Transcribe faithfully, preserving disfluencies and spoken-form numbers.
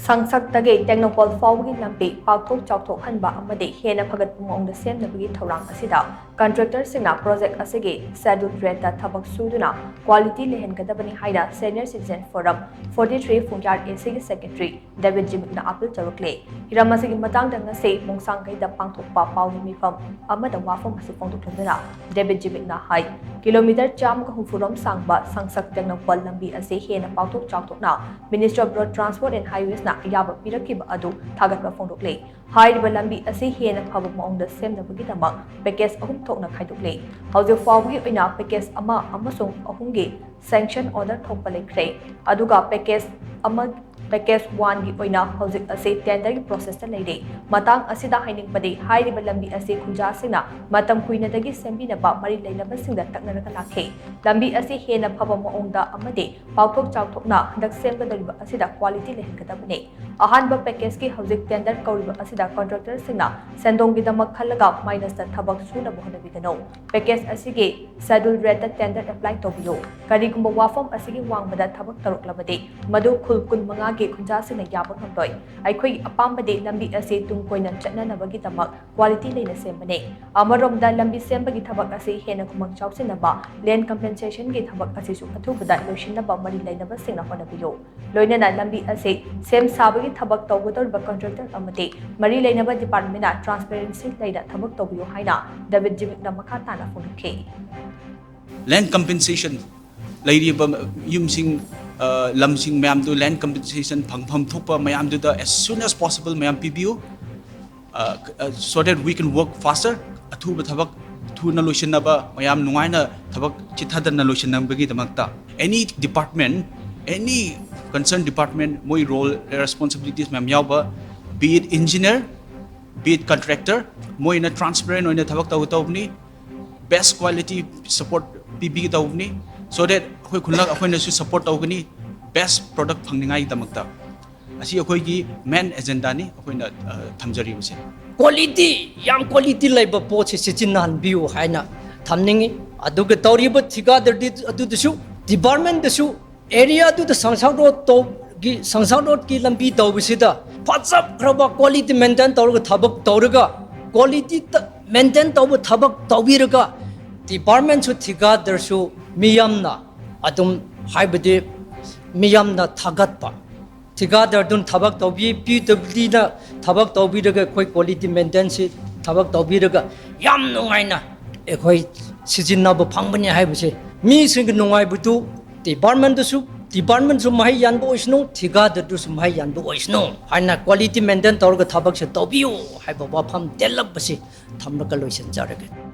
ꯁꯪꯁꯛꯇꯒꯤ ꯇꯦꯡꯅꯧꯄꯜ ꯐꯥꯎꯕꯒꯤ ꯂꯝꯕꯤ ꯄꯥꯛꯊꯣꯛ ꯆꯥꯎꯊꯣꯛꯍꯟꯕ ꯑꯃꯗꯤ ꯍꯦꯟꯅ ꯐꯒꯠꯄ ꯃꯑꯣꯡꯗ ꯁꯦꯝꯅꯕꯒꯤ ꯊꯧꯔꯥꯡ ꯑꯁꯤꯗ ꯀꯟꯇ꯭ꯔꯦꯛꯇꯔꯁꯤꯡꯅ ꯄ꯭ꯔꯣꯖꯦꯛ ꯑꯁꯤꯒꯤ ꯁꯦꯗ꯭ꯌꯨꯜ ꯔꯦꯠꯇ ꯊꯕꯛ ꯁꯨꯗꯨꯅ ꯀ꯭ꯋꯥꯂꯤꯇꯤ ꯂꯩꯍꯟꯒꯗꯕꯅꯤ ꯍꯥꯏꯅ senior citizen forum forty three ꯄꯨꯡꯌꯥꯔ ꯑꯦꯁꯤꯒꯤ ꯁꯦꯀ꯭ꯔꯦꯇꯔꯤ ꯗꯦꯕꯤꯠ ꯖꯤꯃꯤꯛꯅ ꯑꯄꯤꯜ ꯇꯧꯔꯛꯂꯦ꯫ ꯍꯤꯔꯝ ꯑꯁꯤꯒꯤ ꯃꯇꯥꯡꯗ ꯉꯁꯤ ꯃꯣꯡꯁꯥꯡꯈꯩꯗ ꯄꯥꯡꯊꯣꯛꯄ ꯄꯥꯎꯒꯤ ꯃꯤꯐꯝ ꯑꯃꯗ ꯋꯥꯐꯝ ꯑꯁꯤ ꯐꯣꯡꯗꯣꯛꯂꯗꯨꯅ ꯗꯦꯕꯤꯠ ꯖꯤꯃꯤꯛꯅ ꯍꯥꯏ, ꯀꯤꯂꯣꯃꯤꯇꯔ ꯆꯥꯝꯃꯒ ꯍꯨꯝꯐꯨ ꯔꯣꯝ ꯁꯥꯡꯕ ꯁꯪꯁꯛ ꯇꯦꯡꯅꯧꯄꯜ ꯂꯝꯕꯤ ꯑꯁꯤ ꯍꯦꯟꯅ ꯄꯥꯛꯊꯣꯛ ꯆꯥꯎꯊꯣꯛꯅ Ministry of Road Transport and Highwaysꯅ ꯑꯌꯥꯕ ꯄꯤꯔꯛꯈꯤꯕ ꯑꯗꯨ ꯊꯥꯒꯠꯄ ꯐꯣꯡꯗꯣꯛꯂꯦ꯫ ꯍꯥꯏꯔꯤꯕ ꯂꯝꯕꯤ ꯑꯁꯤ ꯍꯦꯟꯅ ꯐꯕ ꯃꯑꯣꯡꯗ ꯁꯦꯝꯅꯕꯒꯤꯗꯃꯛ ꯄꯦꯀꯦꯖ ꯑꯍꯨꯝ ꯊꯣꯛꯅ ꯈꯥꯏꯗꯣꯛꯂꯦ꯫ ꯍꯧꯖꯤꯛ ꯐꯥꯎꯕꯒꯤ ꯑꯣꯏꯅ ꯄꯦꯀꯦꯖ ꯑꯃ ꯑꯃꯁꯨꯡ ꯑꯍꯨꯝꯒꯤ ꯁꯦꯡꯁꯟ ꯑꯣꯔꯗꯔ ꯊꯣꯛꯄ ꯂꯩꯈ꯭ꯔꯦ꯫ ꯑꯗꯨꯒ ꯄꯦꯀꯦꯖ ꯑꯃ, ꯄꯦꯀꯦꯖ ꯋꯥꯟꯒꯤ ꯑꯣꯏꯅ ꯍꯧꯖꯤꯛ ꯑꯁꯤ ꯇꯦꯟꯗꯔꯒꯤ ꯄ꯭ꯔꯣꯁꯦꯁꯇ ꯂꯩꯔꯦ꯫ ꯃꯇꯥꯡ ꯑꯁꯤꯗ ꯍꯥꯏꯅꯤꯡꯕꯗꯤ ꯍꯥꯏꯔꯤꯕ ꯂꯝꯕꯤ ꯑꯁꯤ ꯈꯨꯟꯖꯥꯁꯤꯡꯅ ꯃꯇꯝ ꯀꯨꯏꯅꯗꯒꯤ ꯁꯦꯝꯕꯤꯅꯕ ꯃꯔꯤ ꯂꯩꯅꯕꯁꯤꯡꯗ ꯇꯛꯅꯔꯒ ꯂꯥꯛꯈꯤ꯫ ꯂꯝꯕꯤ ꯑꯁꯤ ꯍꯦꯟꯅ ꯐꯕ ꯃꯑꯣꯡꯗ ꯑꯃꯗꯤ ꯄꯥꯛꯊꯣꯛ ꯆꯥꯎꯊꯣꯛꯅ ꯍꯟꯗꯛ ꯁꯦꯝꯒꯗꯧꯔꯤꯕ ꯑꯁꯤꯗ ꯀ꯭ꯋꯥꯂꯤꯇꯤ ꯂꯩꯍꯟꯒꯗꯕꯅꯤ꯫ ꯑꯍꯥꯟꯕ ꯄꯦꯀꯦꯖꯀꯤ ꯍꯧꯖꯤꯛ ꯇꯦꯟꯗꯔ ꯀꯧꯔꯤꯕ ꯑꯁꯤꯗ ꯀꯟꯇ꯭ꯔꯦꯛꯇꯔꯁꯤꯡꯅ ꯁꯦꯟꯗꯣꯡꯒꯤꯗꯃꯛ ꯈꯜꯂꯒ ꯃꯥꯏꯅꯁꯇ ꯊꯕꯛ ꯁꯨꯅꯕ ꯍꯣꯠꯅꯕꯤꯒꯅꯨ꯫ ꯄꯦꯀꯦꯖ ꯑꯁꯤꯒꯤ ꯁꯦꯗ꯭ꯌꯨꯜ ꯔꯦꯠꯇ ꯇꯦꯟꯗꯔ ꯑꯦꯄ꯭ꯂꯥꯏ ꯇꯧꯕꯤꯌꯨ꯫ ꯀꯔꯤꯒꯨꯝꯕ ꯋꯥꯐꯝ ꯑꯁꯤꯒꯤ ꯋꯥꯡꯃꯗ ꯊꯕꯛ ꯇꯧꯔꯛꯂꯕꯗꯤ ꯃꯗꯨ ꯈꯨꯜ ꯀꯨꯟꯃꯉꯥꯒꯤ ꯈꯨꯟꯖꯥꯁꯤꯡꯅ ꯌꯥꯕ ꯉꯝꯂꯣꯏ꯫ ꯑꯩꯈꯣꯏꯒꯤ ꯑꯄꯥꯝꯕꯗꯤ ꯂꯝꯕꯤ ꯑꯁꯤ ꯇꯨꯡ ꯀꯣꯏꯅ ꯆꯠꯅꯅꯕꯒꯤꯗꯃꯛ ꯀ꯭ꯋꯥꯂꯤꯇꯤ ꯂꯩꯅ ꯁꯦꯝꯕꯅꯤ꯫ ꯑꯃꯔꯣꯝꯗ ꯂꯝꯕꯤ ꯁꯦꯝꯕꯒꯤ ꯊꯕꯛ ꯑꯁꯤ ꯍꯦꯟꯅ ꯈꯨꯃꯥꯡ ꯆꯥꯎꯁꯤꯟꯅꯕ ꯂꯦꯟ ꯀꯝꯄꯦꯟꯁꯦꯁꯟꯒꯤ ꯊꯕꯛ ꯑꯁꯤꯁꯨ ꯑꯊꯨꯕꯗ ꯂꯣꯏꯁꯤꯟꯅꯕ ꯃꯔꯤ ꯂꯩꯅꯕꯁꯤꯡꯅ ꯍꯣꯠꯅꯕꯤꯌꯨ꯫ ꯂꯣꯏꯅꯅ ꯂꯝꯕꯤ ꯑꯁꯤ ꯁꯦꯝ ꯁꯥꯕꯒꯤ ꯊꯕꯛ ꯇꯧꯒꯗꯧꯔꯤꯕ ꯀꯟꯇ꯭ꯔꯦꯛꯇꯔ ꯑꯃꯗꯤ ꯃꯔꯤ ꯂꯩꯅꯕ ꯗꯤꯄꯥꯔꯠꯃꯦꯟꯅ ꯇ꯭ꯔꯥꯟꯁꯄꯦꯔꯦꯟꯁꯤ ꯂꯩꯅ ꯊꯕꯛ ꯇꯧꯕꯤꯌꯨ ꯍꯥꯏꯅ ꯗꯦꯕꯤꯠ ꯖꯤꯃꯤꯛꯅ ꯃꯈꯥ ꯇꯥꯅ ꯐꯣꯡꯗꯣꯛꯈꯤ꯫ Land compensation ꯂꯩꯔꯤꯕ ꯌꯨꯝꯁꯤꯡ, ꯑ, ꯂꯝꯁꯤꯡ ꯃꯌꯥꯝꯗꯨ land compensation ꯐꯪꯐꯝ ꯊꯣꯛꯄ ꯃꯌꯥꯝꯗꯨꯗ as soon as possible ꯃꯌꯥꯝ ꯄꯤꯕꯤꯌꯨ, ꯑ, ꯑ, so that we can work faster. ꯑꯊꯨꯕ ꯊꯕꯛ ꯊꯨꯅ ꯂꯣꯏꯁꯤꯟꯅꯕ, ꯃꯌꯥꯝ ꯅꯨꯡꯉꯥꯏꯅ ꯊꯕꯛ ꯆꯤꯠꯊꯗꯅ ꯂꯣꯏꯁꯤꯟꯅꯕꯒꯤꯗꯃꯛꯇ any department, any concerned department ꯃꯣꯏ role responsibilities ꯃꯌꯥꯝ ꯌꯥꯎꯕ, be it engineer, be it contractor, ꯃꯣꯏꯅ transparent ꯑꯣꯏꯅ ꯊꯕꯛ ꯇꯧꯒꯗꯧꯕꯅꯤ꯫ Best quality support ꯄꯤꯕꯤꯒꯗꯧꯕꯅꯤ, so that ꯑꯩꯈꯣꯏ ꯈꯨꯜꯂꯛ ꯑꯩꯈꯣꯏꯅꯁꯨ support ꯇꯧꯒꯅꯤ best product ꯐꯪꯅꯤꯡꯉꯥꯏꯒꯤꯗꯃꯛꯇ꯫ ꯑꯁꯤ ꯑꯩꯈꯣꯏꯒꯤ main agendaꯅꯤ ꯑꯩꯈꯣꯏꯅ, ꯑ, ꯊꯝꯖꯔꯤꯕꯁꯦ꯫ ꯀ꯭ꯋꯥꯂꯤꯇꯤ, ꯌꯥꯝ ꯀ꯭ꯋꯥꯂꯤꯇꯤ ꯂꯩꯕ ꯄꯣꯠꯁꯤ ꯁꯤꯖꯤꯟꯅꯍꯟꯕꯤꯌꯨ ꯍꯥꯏꯅ ꯊꯝꯅꯤꯡꯏ꯫ ꯑꯗꯨꯒ ꯇꯧꯔꯤꯕ ꯊꯤꯀꯥꯗꯔꯗꯤ ꯑꯗꯨꯗꯁꯨ, ꯗꯤꯄꯥꯔꯠꯃꯦꯟꯗꯁꯨ ꯑꯦꯔꯤꯌꯥꯗꯨꯗ ꯁꯪꯁꯥꯔ ꯔꯣꯗ ꯇꯧ-, ꯒꯤ ꯁꯪꯁꯥꯔ ꯔꯣꯗꯀꯤ ꯂꯝꯕꯤ ꯇꯧꯕꯁꯤꯗ ꯐꯖꯈ꯭ꯔꯕ ꯀ꯭ꯋꯥꯂꯤꯇꯤ ꯃꯦꯟꯇꯦꯟ ꯇꯧꯔꯒ ꯊꯕꯛ ꯇꯧꯔꯒ, ꯀ꯭ꯋꯥꯂꯤꯇꯤ ꯃꯦꯟꯇꯦꯟ ꯇꯧꯕ ꯊꯕꯛ ꯇꯧꯕꯤꯔꯒ, ꯗꯤꯄꯥꯔꯠꯃꯦꯟꯁꯨ ꯊꯤꯀꯥꯗꯔꯁꯨ ꯃꯤꯌꯥꯝꯅ ꯑꯗꯨꯝ, ꯍꯥꯏꯕꯗꯤ ꯃꯤꯌꯥꯝꯅ ꯊꯥꯒꯠꯄ, ꯊꯤꯀꯥꯗꯔꯗꯨꯅ ꯊꯕꯛ ꯇꯧꯕꯤ, ꯄꯤ ꯗꯕ꯭ꯂꯤꯎ ꯗꯤꯅ ꯊꯕꯛ ꯇꯧꯕꯤꯔꯒ ꯑꯩꯈꯣꯏ ꯀ꯭ꯋꯥꯂꯤꯇꯤ ꯃꯦꯟꯇꯦꯟꯁꯤ ꯊꯕꯛ ꯇꯧꯕꯤꯔꯒ ꯌꯥꯝ ꯅꯨꯡꯉꯥꯏꯅ ꯑꯩꯈꯣꯏ ꯁꯤꯖꯤꯟꯅꯕ ꯐꯪꯕꯅꯤ ꯍꯥꯏꯕꯁꯦ, ꯃꯤꯁꯤꯡꯒꯤ ꯅꯨꯡꯉꯥꯏꯕꯗꯨ ꯗꯤꯄꯥꯔꯠꯃꯦꯟꯗꯁꯨ, ꯗꯤꯄꯥꯔꯠꯃꯦꯟꯁꯨ ꯃꯍꯩ ꯌꯥꯟꯕ ꯑꯣꯏꯁꯅꯨ, ꯊꯤꯀꯥꯗꯔꯗꯨꯁꯨ ꯃꯍꯩ ꯌꯥꯟꯕ ꯑꯣꯏꯁꯅꯨ ꯍꯥꯏꯅ ꯀ꯭ꯋꯥꯂꯤꯇꯤ ꯃꯦꯟꯇꯦꯟ ꯇꯧꯔꯒ ꯊꯕꯛꯁꯦ ꯇꯧꯕꯤꯌꯨ ꯍꯥꯏꯕ ꯋꯥꯐꯝ ꯇꯦꯜꯂꯞꯄꯁꯤ ꯊꯝꯂꯒ ꯂꯣꯏꯁꯤꯟꯖꯔꯒꯦ꯫